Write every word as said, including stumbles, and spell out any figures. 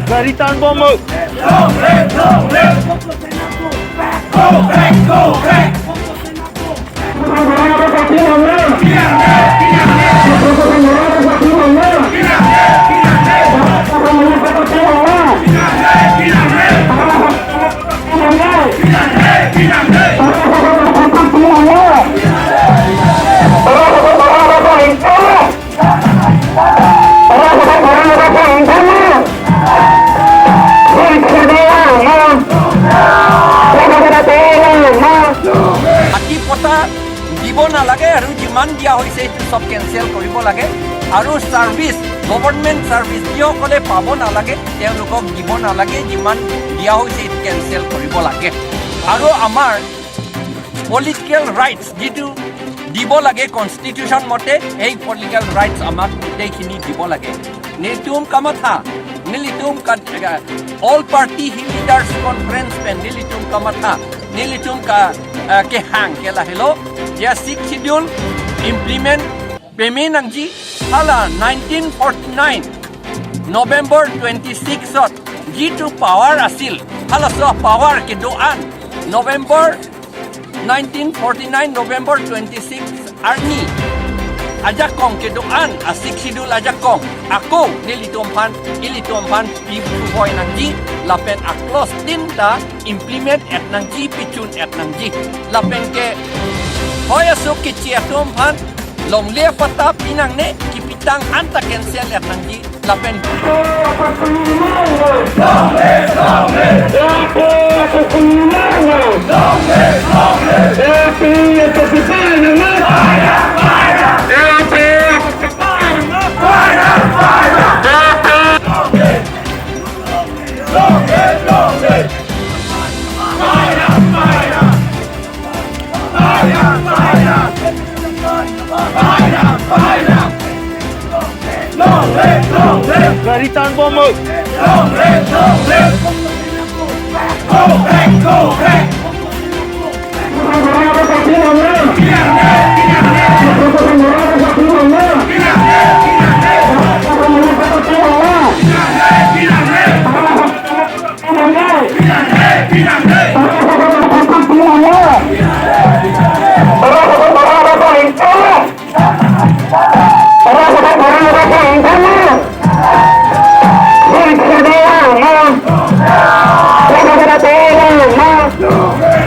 Gari tangbom. হাতী পট্টা দিব নালাগে আৰু যিমান দিয়া হৈছে সেইটো চব কেঞ্চেল কৰিব লাগে। আৰু চাৰ্ভিচ, গভৰ্ণমেণ্ট চাৰ্ভিচ যিসকলে পাব নালাগে তেওঁলোকক দিব নালালাগে, যিমান দিয়া হৈছে সেইটো কেঞ্চেল কৰিব লাগে। আৰু আমাৰ পলিটিকেল ৰাইটছ যিটো দিব লাগে কনষ্টিটিউশ্যন মতে, সেই পলিটিকেল ৰাইটছ আমাক গোটেইখিনি দিব লাগে। Nelitum kamatha, nelitum ka, All Party Hill Leaders Conference pen nelitum kamatha, nelitum ka, eh, kehang ke lahelo, ya Sixth Schedule implement peme nangji. Hala nineteen forty-nine November twenty-six ot jitu power asil, halaso power kedo-an November nineteen forty-nine November twenty-six arni ajakong kedo-an, a Sixth Schedule ajakong ako nelitum aphan, ilitum aphan pi-iphu voi nangji, lapen a clause tin ta implement et nangji, pichun et nangji. Lapen ke hoi aso keche atum aphan longle patta pinangne, kipitang anta cancel et nangji. Lapen Gari tangbom.